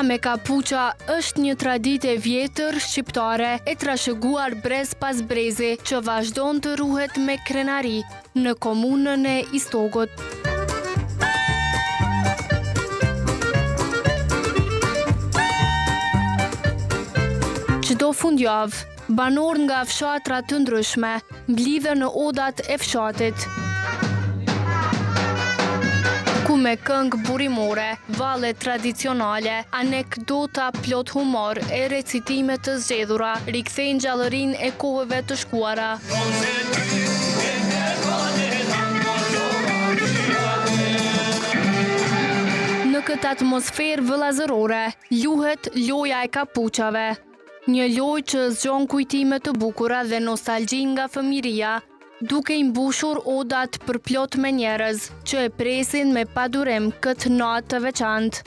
me kapuça është një traditë e vjetër shqiptare e trashëguar brez pas brezi që vazhdon të ruhet me krenari në komunën e Istogut. Çdo fundjavë, banorë nga fshatra të ndryshme mblidhen në odat e fshatit, ku me këngë burimore, valle tradicionale, anekdota plot humor e recitime të zgjedhura, rikthejnë gjallërinë e kohëve të shkuara. Në këtë atmosferë vëllazërore, luhet loja e kapuçave. Një lojë që zgjon kujtime të bukura dhe nostalgji nga fëmijëria, duke i mbushur odat përplot me njerëz që e presin me padurim këtë natë të veçantë.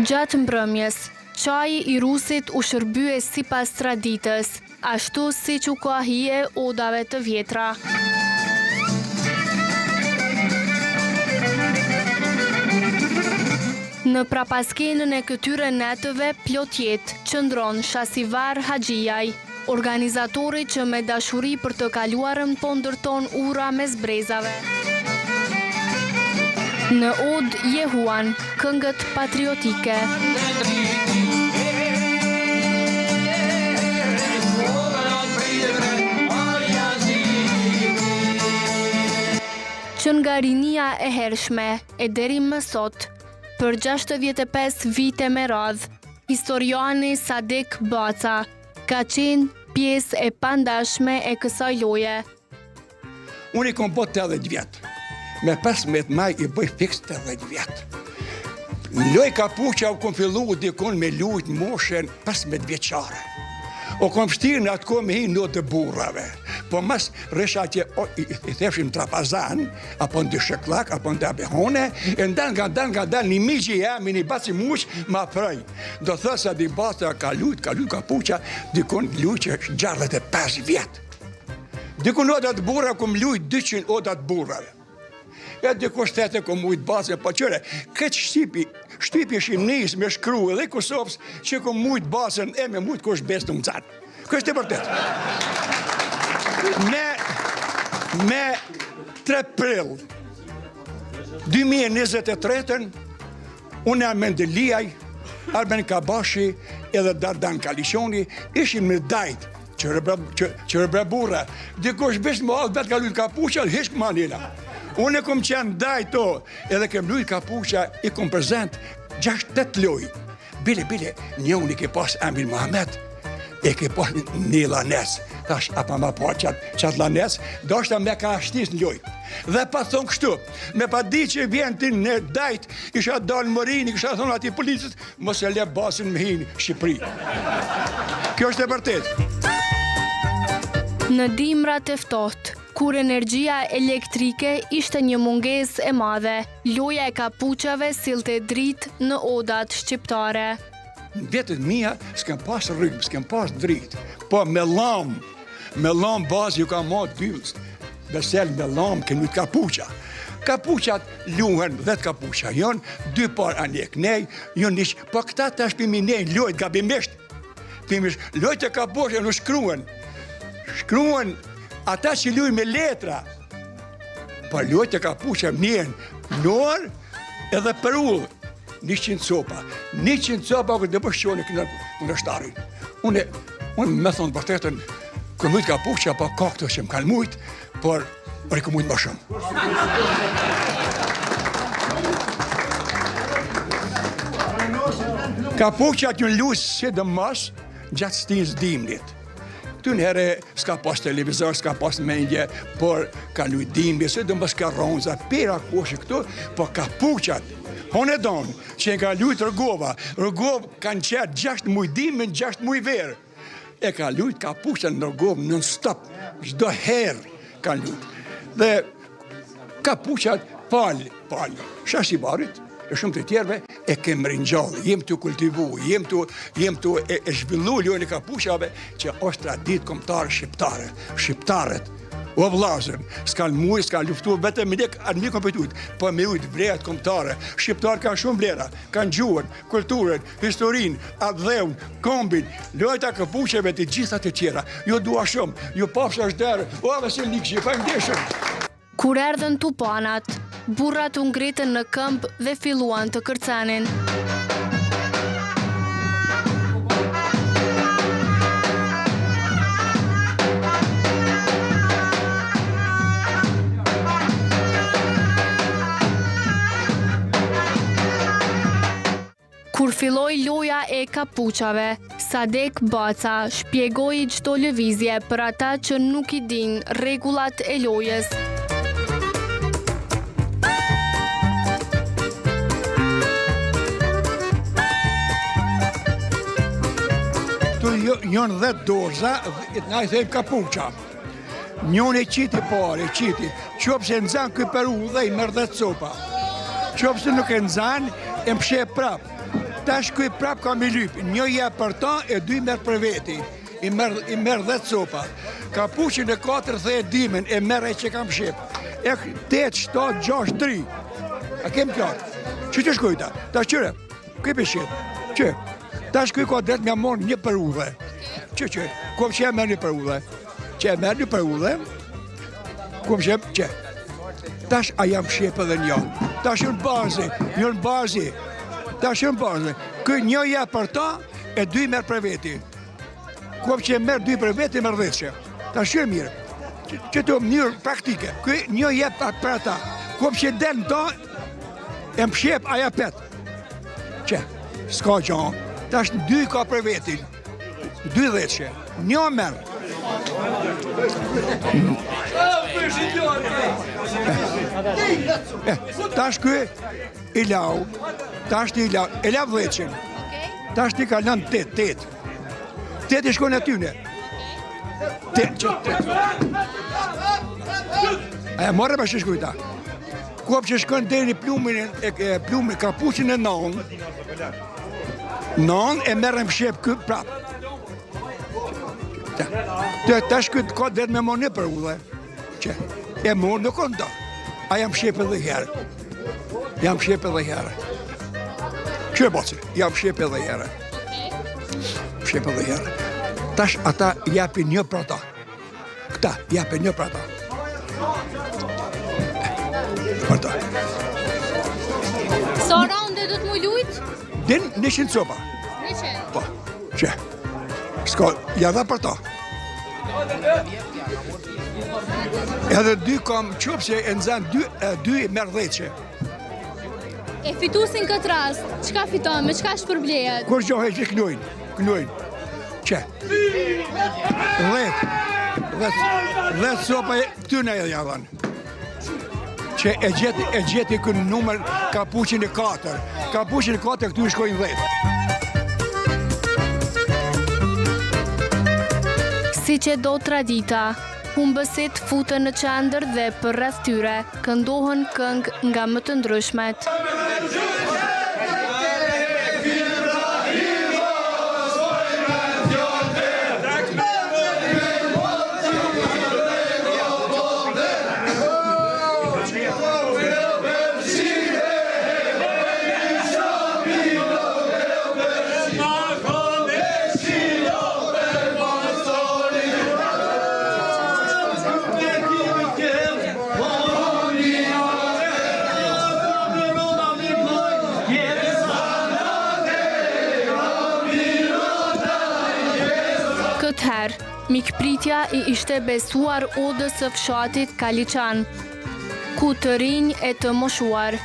Gjatë mbrëmjes, çaji i rusit u shërbye sipas traditës, Ashtu siç u ka hije odave të vjetra. Në prapaskenën e këtyre netëve plot jetë, qëndron Shasivar Haxhijaj, organizatori që me dashuri për të kaluarën po ndërton ura mes brezave. Në odë jehuan këngët patriotike. Që nga rinia e hershme e deri më sot, për 65 vite me radhë, historiani Sadik Baca ka qenë pjesë e pandashme e kësaj loje. Unë i kom bo 80 vjet. Me 15 maj i bëj fiks 80 vjet. Loj kapuça u kom fillu dikun me lujt moshën 15 vjeçare. U kon vshtirë në atë kohë me hi në të burrave. Po mas rrisha atje, o, i, i thefshim trapazan, apo në dyshekllak, apo në dabehone, e ndan nga ndan nga ndan një mixhë i jemi, një baci muq, ma prej. Do thë se di baca ka lujt, ka lujt kapuça, dikun lujt që 65 vjet. Dikun oda të burra, kom lujt 200 oda të burrave. E dikush thete kom mujt bacën, po qyre, këtë shtypi, shtypi ishin nis me shkru edhe Kosovës, që kom mujt bacën e me mujt kush besë të më canë. Kjo është e vërtet. Me, me 3 prill, 2023-ën, Unë Armend Deliaj, Arben Kabashi edhe Dardan Kaliqoni, ishim në Dajt, që që, që bre burra. Dikush bish më alë vetë ka lujt kapuça, hiç më anina. Unë e kom qenë Dajt o, edhe kem lujt kapuça, i kom prezent 6-8 lojë. Bile, bile, njëni ke pas emrin Muhamet, e ke pas një lanec. Thash, a pa ma pa qatë, qatë lanec, ndoshta me ka shtis në lojë. Dhe pa thonë kështu, me pa di që vjen ti në Dajt, isha dalë mërini, kisha thonë ati policët, mos e le bacën me hi n'Shqipëri. Kjo është e vërtetë. Në dimrat e ftohtë, kur energjia elektrike ishte një mungesë e madhe, loja e kapuçave sillte dritë në odat shqiptare. Në vitet mia, s'kem pas rrymë, s'kem pas dritë, po me llamë, me llamë bazë ju ka ma dyllës, vesel me llamë kemi lujt kapuça. Kapuçat luhen, dhet kapuça, janë dy par anej knej, janë nish, po këta tash pi minejnë lojt gabimisht, pimisht, lojt e kapuça nuk shkruen, shkruen ata që lujnë me letra, po lojt e kapuça mjen, nërë edhe përullë, 100 copa, 100 copa kur të bësh qone kënë kundërshtarin. Unë, unë me thonë vërtetën, kom lujt kapuça, po ka këto që më kanë mujtë, por unë i kom mujtë më shumë. Kapuçat janë lujtë sidomos gjatë stinës dimnit. Atëherë s'ka pas televizor, s'ka pas mendje, por ka lujt dimni, sidomos ka ronza, pera koshi këtu, po kapuçat, Unë e donë, që e ka lujt Rugova, Rugovë kanë qenë 6 muj dimën, 6 muj verë. E ka lujt kapuçën në Rugovë non stop, çdo herë kanë lujt. Dhe kapuçat falë, falë, Shasivarit, e shumë të tjerve, E kem ringjallë, jem tu kultivu, jem tu, jem tu e, e zhvillu lojën e kapuçave, që është traditë kombëtare shqiptare. Shqiptarët, o vllazën, s'kanë mujt, s'kanë luftu, vetëm me lek armikun për tujt, po me rujt vlerat kombëtare. Shqiptarët kanë shumë vlera, kanë gjuhën, kulturën, historinë, atdheun, kombin, lojët e kapuçave të gjitha të tjera. Ju dua shumë, ju pafsha shderë, o Vasil Nikçi, faleminderit shumë. Kur erdhën tupanat, burrat u ngritën në këmbë dhe filluan të kërcenin. Kur filloi loja e kapuçave, Sadek Baca shpjegoi çdo lëvizje për ata që nuk i dinë rregullat e lojës. Ktu janë dhetë dorza, na i thejmë kapuça. Njoni e qiti pare, e qiti. Qoftë se nxan ky për udhe, i merr dhetë copa. Qoftë se nuk e nxan, e mshef prap. Tash ky prap ka me lyp. Një jep për ta, e dy merr për veti. I merr, i merr dhetë copa. Kapuçin e katër the dimën, e merr ai që ka mshef. E 8, 7, 6, 3. A kem qartë? Që që shkojta? Tash qyre, ky pe qet. Që? Tash ky ka drejt me marrë një për udhe. Që që? Ku që e merr një për udhe? Që e merr një për udhe? Ku që që? Tash a jam mshef edhe një. Tash janë bazi, janë bazi. Tash janë bazi. Ky një jep për ta, e dy merr për veti. Ku që e merr dy për veti, merr dhjetëshe. Tash që e mirë. Që të mënyrë praktike. Ky një jep për ata. Ku që del në ta, e mshef aja pet. Që, s'ka gjo. Tash dy ka për vetin. Dy dhjetëshe. Një merr. Eh, tash ky i lau, tash ti i lau, e lau dhjetëshen. Tash ti ka lënë tetë, tetë. Tetë i shkojnë atyne. Tetë, që tetë. E morë pa që shkujta. Kuap që shkon deri në plumin e, e plumin kapuçin e non. Non e merr e mshef ky prap. Ta, të tash ky ka drejt me marrë për udhë. Që e mor nuk do. A jam mshef edhe herë. Jam mshef edhe herë. Që e baci? Jam mshef edhe herë. Mshef edhe herë. Tash ata japin një për ata. Këta japin një për ata. Për ta. Sa raunde do të mu lujt? Din 100 copa. 100? Po, që? S'ka, ja dha për ta. Edhe dy kam qoftë se e nxan dy, e dy merr dhjetëshe. E fituesi n'këtë rast, çka fiton, me çka shpërblehet? Kurgjo hiç knojnë, knojnë. Që? Dhetë, dhetë, dhetë copa e këtyne ja dhanë. Që e gjeti, e gjeti këtë numër kapuqin e katër. Kapuqin e katër këtu i shkojnë dhetë. Siç e do tradita, humbësit futen në qendër dhe përreth tyre këndohen këngë nga më të ndryshmet. Këtë herë, mikpritja i ishte besuar odës së fshatit Kaliqan, ku të rinj e të moshuar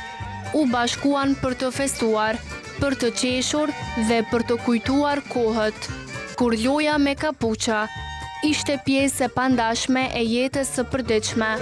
u bashkuan për të festuar, për të qeshur dhe për të kujtuar kohët, kur loja me kapuça ishte pjesë e pandashme e jetës së përditshme.